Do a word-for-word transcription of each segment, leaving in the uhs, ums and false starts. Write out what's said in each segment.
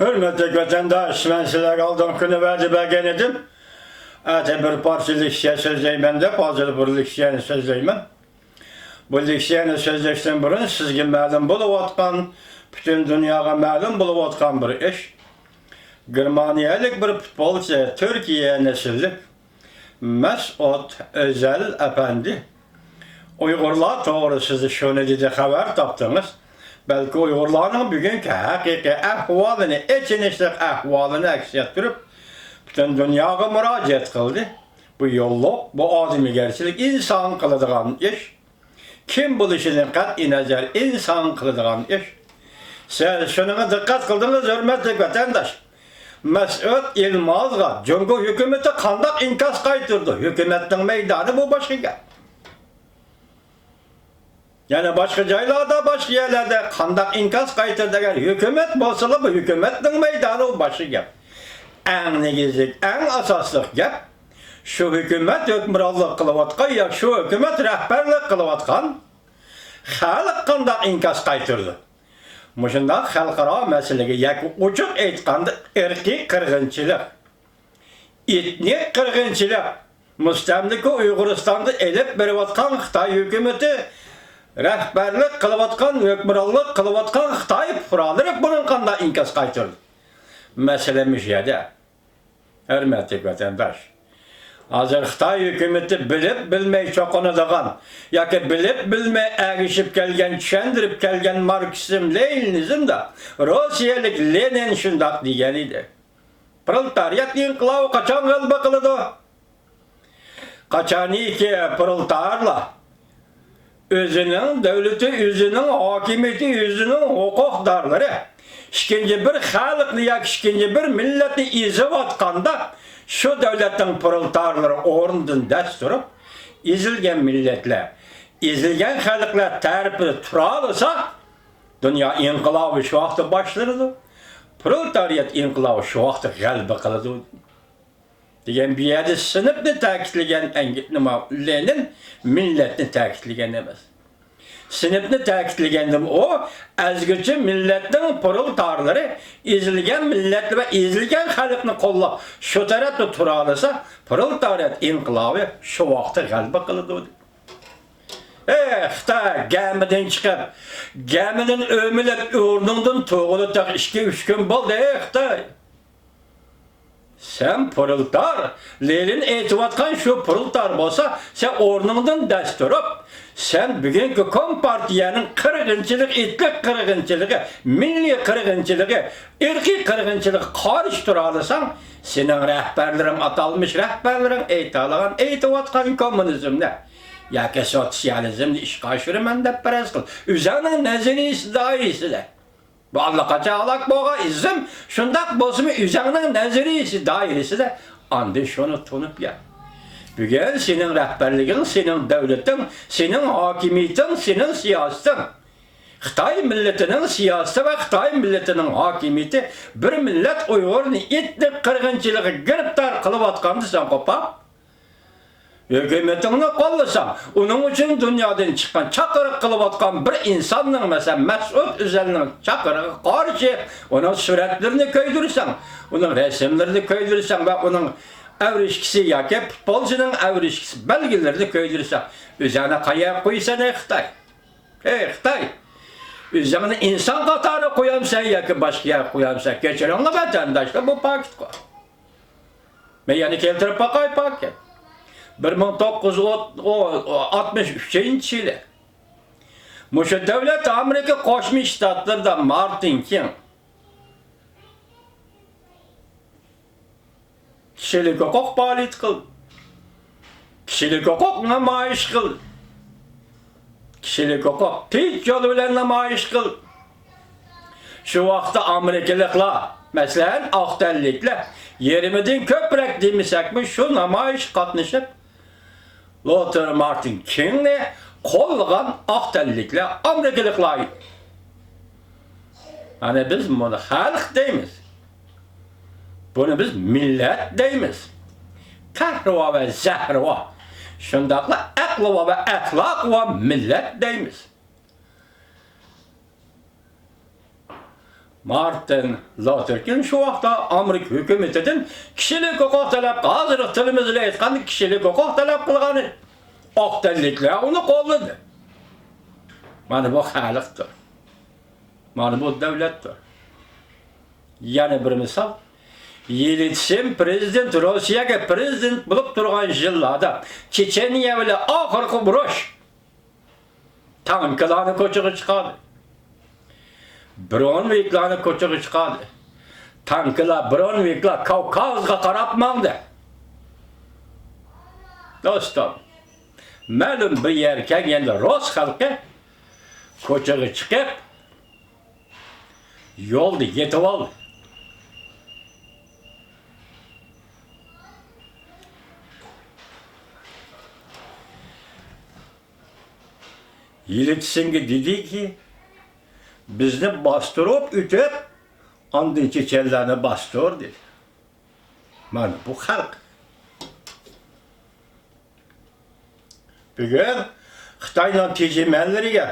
ھۆرمەتلىك ۋەتەنداش، مەن سىلەرگە ئالدىنقى كۈنى ۋەدە بەرگەن ئىدىم، ئەتە بىر پارچە لېكسىيە سۆزلەيمەن دەپ، ھازىر بىر لېكسىيەنى سۆزلەيمەن. بۇ لېكسىيەنى سۆزلەشتىن بۇرۇن سىزگە مەلۇم بولۇۋاتقان، پۈتۈن دۇنياغا مەلۇم بولۇۋاتقان بىر ئىش. گېرمانىيەلىك بىر پۇتبولچى، تۈركىيە نەسىللىك مەسئۇد ئۆزەل ئەپەندى ئۇيغۇرلار توغرىسىدا شۇنى دېدى، خەۋەر تاپتىڭىز. بەلكى ئۇيغۇرلارنىڭ بۈگۈنكى ھەقىقىي ئەھۋالىنى، ئېچىنىشلىق ئەھۋالىنى ئەكس ئەتتۈرۈپ، پۈتۈن دۇنياغا مۇراجىئەت قىلدى. بۇ يوللۇق، بۇ ئادىمىيگەرچىلىك، ئىنسان قىلىدىغان ئىش. كىم بولۇشىدىن قەتئىينەزەر، ئىنسان قىلىدىغان ئىش. سىز شۇنىڭغا دىققەت قىلدىڭىز، ھۆرمەتلىك ۋەتەنداش. مەسئۇد يىلمازغا جۇڭگو ھۆكۈمىتى قانداق ئىنكاس قايتۇردى؟ ھۆكۈمەتنىڭ مەيدانى، بۇ باشقا گەپ. يەنە باشقا جايلاردا، باشقا يەرلەردە قانداق ئىنكاس قايتۇردى؟ ئەگەر ھۆكۈمەت بولسىلا، بۇ ھۆكۈمەتنىڭ مەيدانى، بۇ باشقا گەپ. ئەڭ نېگىزلىك، ئەڭ ئاساسلىق گەپ، شۇ ھۆكۈمەت ھۆكۈمرانلىق قىلىۋاتقان ياكى شۇ ھۆكۈمەت رەھبەرلىك قىلىۋاتقان خەلق قانداق ئىنكاس قايتۇردى؟ مۇشۇنداق خەلقئارا مەسىلىگە يەككە ئوچۇق ئېيتقاندا، ئىرقىي قىرغىنچىلىق، ئېتنىك قىرغىنچىلىق، مۇستەملىكە ئۇيغۇرىستاندا ئېلىپ بېرىۋاتقان خىتاي ھۆكۈمىتى، رەھبەرلىك قىلىۋاتقان، ھۆكۈمرانلىق قىلىۋاتقان خىتاي پۇقرالىرى بۇنىڭ قانداق ئىنكاس قايتۇردى؟ مەسىلە مۇشۇ يەردە. ھۆرمەتلىك ۋەتەنداش، ھازىر خىتاي ھۆكۈمىتى بىلىپ بىلمەي چوقۇنىدىغان ياكى بىلىپ بىلمەي ئەگىشىپ كەلگەن، چۈشەندۈرۈپ كەلگەن ماركسىزم، لېنىنىزمدا روسىيەلىك لېنىن شۇنداق دېگەن ئىدى. پرولېتارىيەت ئىنقىلابى قاچان غەلىبە قىلىدۇ؟ قاچانكى پرولېتارلار ئۆزىنىڭ دۆلىتى، ئۆزىنىڭ ھاكىمىيىتى، ئۆزىنىڭ ھوقۇقدارلىرى ئىككىنچى بىر خەلقنى ياكى ئىككىنچى بىر مىللەتنى ئېزىۋاتقاندا، شۇ دۆلەتنىڭ پرولېتارلىرى ئورنىدىن دەس تۇرۇپ، ئېزىلگەن مىللەتلەر، ئېزىلگەن خەلقلەر تەرىپىدە تۇرالىسا، دۇنيا ئىنقىلابى شۇ ۋاقىتتا باشلىنىدۇ. پرولېتارىيەت ئىنقىلابى شۇ ۋاقىتتا غەلىبە قىلىدۇ. دېگەن بۇ يەردە سىنىپنى تەكىتلىگەن ئەنگ-، نېمە، لېنىن مىللەتنى تەكىتلىگەن ئەمەس. سىنىپنى تەكىتلىگەندىمۇ ئۇ ئەزگۈچى مىللەتنىڭ پرولېتارلىرى، ئېزىلگەن مىللەت ۋە ئېزىلگەن خەلقنى قوللاپ، شۇ تەرەپتە تۇرالىسا، پرولېتارىيەت ئىنقىلابى شۇ ۋاقىتتا غەلىبە قىلىدۇ. ئەي خىتاي، گەمىدىن چىقىپ، گەمىدىن ئۆمىلەپ، ئورنۇڭدىن تۇرغىلى تېخى ئىككى، ئۈچ كۈن بولدى، ئەي خىتاي. سەن پرولېتار، لېنىن ئېيتىۋاتقان شۇ پرولېتار بولسا، سەن ئورنۇڭدىن دەس تۇرۇپ، سەن بۈگۈنكى كومپارتىيەنىڭ قىرغىنچىلىقى، ئېتنىك قىرغىنچىلىقى، مىللىي قىرغىنچىلىقى، ئىرقىي قىرغىنچىلىققا قارشى تۇرالىساڭ، سېنىڭ رەھبەرلىرىڭ، ئاتالمىش رەھبەرلىرىڭ ئېيتالىغان، ئېيتىۋاتقان كوممۇنىزمنى ياكى سوتسىيالىزمنى ئىشقا ئاشۇرىمەن دەپ پەرەز قىل. ئۆزۈڭنىڭ نەزەرىيىسى دائىرىسىدە. بۇ ئاللىقاچان ھالاك بولغان ئىزىم، شۇنداق بولسىمۇ ئۆزۈڭنىڭ نەزەرىيىسى دائىرىسىدە ئاندىن شۇنى تونۇپ يەت. بۈگۈن سېنىڭ رەھبەرلىكىڭ، سېنىڭ دۆلىتىڭ، سېنىڭ ھاكىمىيىتىڭ، سېنىڭ سىياسىتىڭ. خىتاي مىللىتىنىڭ سىياسىتى ۋە خىتاي مىللىتىنىڭ ھاكىمىيىتى بىر مىللەت ئۇيغۇرنى ئېتنىك قىرغىنچىلىققا گىرىپتار قىلىۋاتقاندا سەن قوپاپ، ھۆكۈمىتىڭنى قوللىساڭ، ئۇنىڭ ئۈچۈن دۇنيادىن چىققان چاقىرىق قىلىۋاتقان بىر ئىنساننىڭ، مەسىلەن، مەسئۇد ئۆزەلنىڭ چاقىرىقىغا قارشى ئۇنىڭ سۈرەتلىرىنى كۆيدۈرسەڭ، ئۇنىڭ رەسىملىرىنى كۆيدۈرسەڭ ۋە ئۇنىڭ ئەۋرىشكىسى ياكى پۇتبولچىنىڭ ئەۋرىشكىسى بەلگىلىرىنى كۆيدۈرسەڭ، ئۆزۈڭنى قەيەرگە قويىسەن، ئەي خىتاي؟ ئەي خىتاي! ئۆزۈڭنى ئىنسان قاتارىغا قويامسەن ياكى باشقا يەرگە قويامسەن؟ كەچۈرۈڭلار ۋەتەنداشلار، بۇ پاكىتقا. مەن يەنە كەلتۈرۈپ باقاي پاكىت. بىر مىڭ توققۇز يۈز ئاتمىش ئۈچىنچى يىلى مۇشۇ دۆلەت ئامېرىكا قوشما شتاتلىرىدا مارتىن كىڭ كىشىلىك ھوقۇق پائالىيىتى قىلدى. كىشىلىك ھوقۇق نامايىش قىلدى. كىشىلىك ھوقۇق تىنچ يول بىلەن نامايىش قىلدى. شۇ ۋاقىتتا ئامېرىكىلىقلار، مەسىلەن، ئاق تەنلىكلەر، يېرىمىدىن كۆپرەك دېمىسەكمۇ، شۇ نامايىشقا قاتنىشىپ، لوتېر مارتىن كىڭنى قوللىغان ئاق تەنلىكلەر ئامېرىكىلىقلار ئىدى. ئەنە بىز بۇنى خەلق دەيمىز. بۇنى بىز مىللەت دەيمىز. قەھرىۋا ۋە زەھرىۋا، شۇنداقلا ئەقلىۋا ۋە ئەخلاقىۋا مىللەت دەيمىز. مارتىن لۇتېر كىڭ شۇ ۋاقىتتا ئامېرىكا ھۆكۈمىتىدىن كىشىلىك ھوقۇق تەلەپ، ھازىرقى تىلىمىز بىلەن ئېيتقاندا، كىشىلىك ھوقۇق تەلەپ قىلغان ئاق تەنلىكلەر ئۇنى قوللىدى. مانا بۇ خەلقتۇر. مانا بۇ دۆلەتتۇر. يەنە بىر مىسال. يېلتسىن پىرېزىدېنت، روسىيەگە پىرېزىدېنت بولۇپ تۇرغان يىللاردا چېچېنىيە بىلەن ئاخىرقى ئۇرۇش. تانكىلارنى كوچىغا چىقاردى. برونۋىكلارنى كوچىغا چىقاردى. تانكىلار، برونۋىكلار كاۋكازغا قاراپ ماڭدى. دوستۇم، مەلۇم بىر يەر كەلگەندە رۇس خەلقى كوچىغا چىقىپ، يولدا يېتىۋالدى. يېلتسىنگە دېدىكى، بىزنى باستۇرۇپ ئۆتۈپ، ئاندىن چېچەنلەرنى باستۇر، دېدى. مانا بۇ خەلق. بۈگۈن خىتاينىڭ تېجىمەنلىرىگە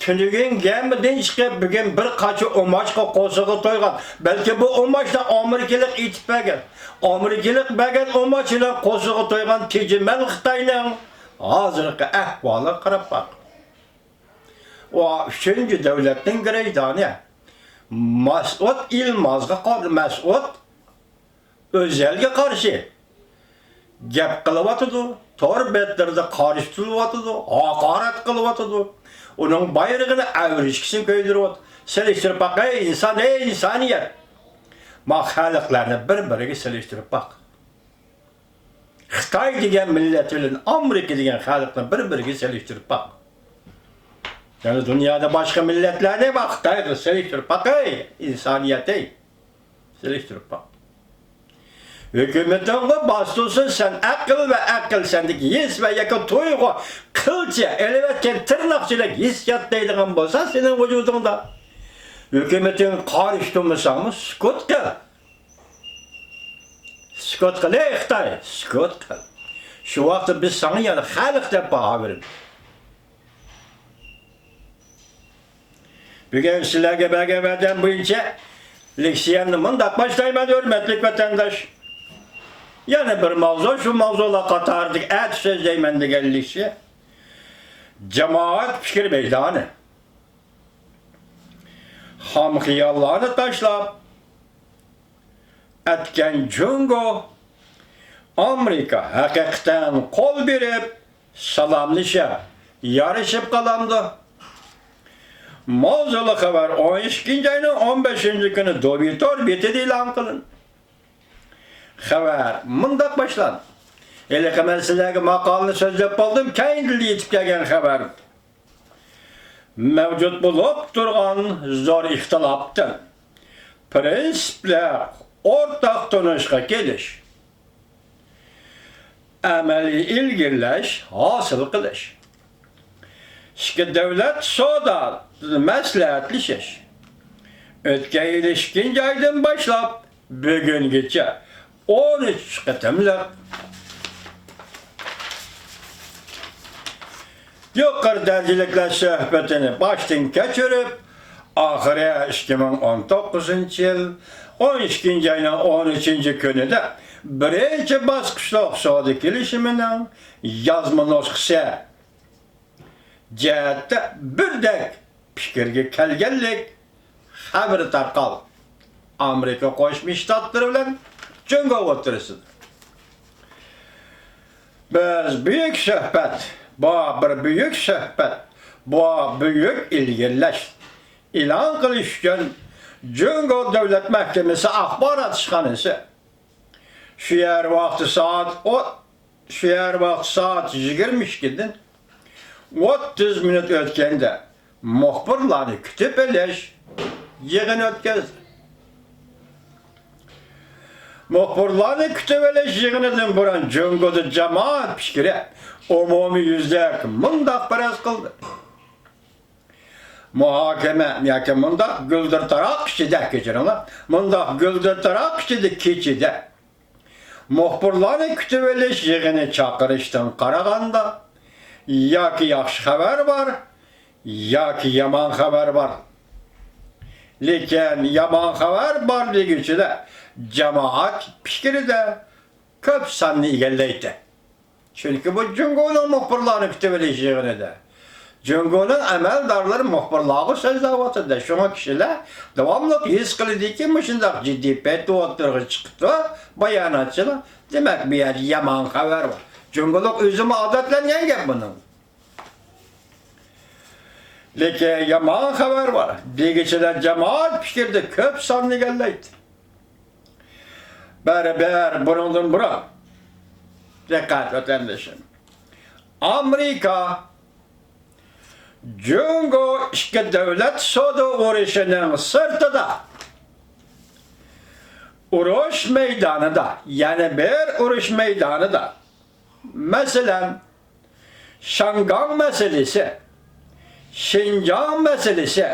تۈنۈگۈن گەمىدىن چىقىپ، بۈگۈن بىر قاچا ئۇماچقا قورسىقى تويغان، بەلكى بۇ ئۇماچنى ئامېرىكىلىق ئېتىپ بەرگەن، ئامېرىكىلىق بەرگەن ئۇماچ بىلەن قورسىقى تويغان تېجىمەن خىتاينىڭ ھازىرقى ئەھۋالىغا قاراپ باق. ئۇ ئۈچىنچى دۆلەتنىڭ گىرەجدانى، مەسئۇد يىلمازغا قار-، مەسئۇد ئۆزەلگە قارشى گەپ قىلىۋاتىدۇ، تور بەتلىرىدە قارشى تۇرۇۋاتىدۇ، ھاقارەت قىلىۋاتىدۇ. ئۇنىڭ بايرىقىنى، ئەۋرىشكىسىنى كۆيدۈرۈۋاتىدۇ. سېلىشتۇرۇپ باق، ئەي ئىنسان، ئەي ئىنسانىيەت! ما خەلقلەرنى بىر-بىرىگە سېلىشتۇرۇپ باق. خىتاي دېگەن مىللەت بىلەن ئامېرىكا دېگەن خەلقنى بىر-بىرىگە سېلىشتۇرۇپ باق. يەنى دۇنيادا باشقا مىللەتلەرنى بار خىتايغا سېلىشتۇرۇپ باق، ئەي ئىنسانىيەت، ئەي! سېلىشتۇرۇپ باق. ھۆكۈمىتىڭغا باستۇرسۇن سەن ئەقىل ۋە ئەقىل، سەندىكى ھېس ۋە ياكى تۇيغۇ، قىلچە ئېلىۋەتكەن تىرناقچىدەك ھېسسىيات دەيدىغان بولسا سېنىڭ ۋۇجۇدۇڭدا، ھۆكۈمىتىڭگە قارشى تۇرمىساڭمۇ سۈكۈت قىل. سۈكۈت قىل، ئەي خىتاي، سۈكۈت قىل. شۇ ۋاقىتتا بىز ساڭا يەنە خەلق دەپ باھا بېرىمىز. بۈگۈن سىلەرگە بەرگەن ۋەدەم بويىچە لېكسىيەمنى مۇنداق باشلايمەن، ھۆرمەتلىك ۋەتەنداش. يەنە بىر ماۋزۇ، شۇ ماۋزۇلار قاتارىدىكى ئەتە سۆزلەيمەن دېگەن لېكسىيە. جامائەت پىكىر مەيدانى. خام خىياللارنى تاشلاپ، ئەتكەن جۇڭگو، ئامېرىكا ھەقىقەتەن قول بېرىپ، سالاملىشىپ، يارىشىپ قالامدۇ؟ ماۋزۇلۇق خەۋەر ئون ئىككىنچى ئاينىڭ ئون بەشىنچى كۈنى دوبى تور بېتىدە ئېلان قىلىندى. خەۋەر مۇنداق باشلاندى. ھېلىقى مەن سىلەرگە ماقالىنى سۆزلەپ بولدۇم، كەينىدىن يېتىپ كەلگەن خەۋەر. مەۋجۇت بولۇپ تۇرغان زور ئىختىلاپتىن پىرىنسىپلەر ئورتاق تونۇشقا كېلىش، ئەمەلىي ئىلگىرىلەش ھاسىل قىلىش، ئىككى دۆلەت سودا مەسلىھەتلىشىش. ئۆتكەن يىل ئىككىنچى ئايدىن باشلاپ بۈگۈنگىچە ئون ئۈچ قېتىملىق يۇقىرى دەرىجىلىكلەر سۆھبىتىنى باشتىن كەچۈرۈپ، ئاخىرى ئىككى مىڭ ئون توققۇزىنچى يىل ئون ئىككىنچى ئاينىڭ ئون ئۈچىنچى كۈنىدە بىرىنچى باسقۇچلۇق سودا كېلىشىمىنىڭ يازما نۇسخىسى جەھەتتە بىردەك پىكىرگە كەلگەنلىك خەۋىرى تارقالدى. ئامېرىكا قوشما شتاتلىرى بىلەن جۇڭگو ئوتتۇرىسىدا. بىز بۈيۈك سۆھبەت، بۇ بىر بۈيۈك سۆھبەت، بۇ بۈيۈك ئىلگىرىلەش ئېلان قىلىش ئۈچۈن جۇڭگو دۆلەت مەھكىمىسى ئاخبارات ئىشخانىسى شۇ يەر ۋاقتى سائەت ئو-، شۇ يەر ۋاقتى سائەت يىگىرمە ئىككىدىن ئوتتۇز مىنۇت ئۆتكەندە مۇخبىرلارنى كۈتۈپ ئېلىش يىغىنى ئۆتكۈزدى. مۇخبىرلارنى كۈتۈۋېلىش يىغىنىدىن بۇرۇن جۇڭگودا جامائەت پىكرى ئومۇمىي يۈزلۈك مۇنداق پەرەز قىلدى. مۇھاكىمە ياكى مۇنداق گۈلدۈر تاراق ئىچىدە، كەچۈرۈڭلار، مۇنداق گۈلدۈر تاراق ئىچىدە كېچىدە مۇخبىرلارنى كۈتۈۋېلىش يىغىنى چاقىرىشتىن قارىغاندا، ياكى ياخشى خەۋەر بار، ياكى يامان خەۋەر بار. لېكىن يامان خەۋەر بار دېگۈچىلەر جامائەت پىكرىدە كۆپ ساننى ئىگىلەيتتى. چۈنكى بۇ جۇڭگونىڭ مۇخبىرلارنى كۈتۈۋېلىش يىغىنىدا جۇڭگونىڭ ئەمەلدارلىرى مۇخبىرلارغا سۆزلەۋاتىدۇ. شۇڭا كىشىلەر داۋاملىق ھېس قىلىدۇكى، مۇشۇنداق جىددىي پەيتتە ئوتتۇرىغا چىقىپتۇ، باياناتچىلار. دېمەك، بۇ يەردە يامان خەۋەر بار. جۇڭگولۇق ئۆزىمۇ ئادەتلەنگەن گەپ بۇنىڭ. لېكىن يامان خەۋەر بار دېگۈچىلەر جامائەت پىكرىدە كۆپ ساننى ئىگىلەيتتى. بەرىبىر بۇنىڭدىن بۇرۇن، دىققەت ۋەتەندىشىم، ئامېرىكا جۇڭگو ئىككى دۆلەت سودا ئۇرۇشىنىڭ سىرتىدا، ئۇرۇش مەيدانىدا، يەنە بىر ئۇرۇش مەيدانىدا، مەسىلەن، شياڭگاڭ مەسىلىسى، شىنجاڭ مەسىلىسى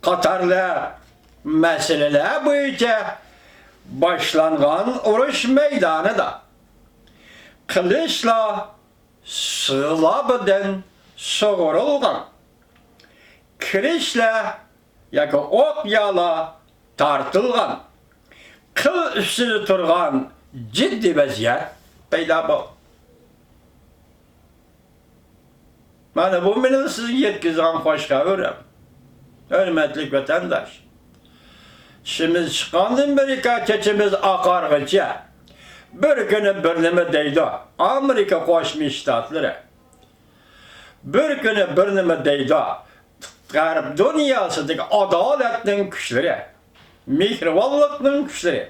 قاتارلىق مەسىلىلەر بويىچە باشلانغان ئۇرۇش مەيدانىدا قىلىچلار سىغلابىدىن سۇغۇرۇلغان، كىرىچلەر ياكى ئوق-يالار تارتىلغان، قىل ئۈستىدە تۇرغان جىددىي ۋەزىيەت پەيدا بولدى. مانا بۇ مېنىڭ سىزگە يەتكۈزىدىغان خوش خەۋىرىم، ھۆرمەتلىك ۋەتەنداش. چىشىمىز چىققاندىن بېرى چېچىمىز ئاقارغىچە بىر كۈنى بىر نېمە دەيدۇ ئامېرىكا قوشما شتاتلىرى. بىر كۈنى بىر نېمە دەيدۇ غەرب دۇنياسىدىكى ئادالەتنىڭ كۈچلىرى، مېھرىبانلىقنىڭ كۈچلىرى.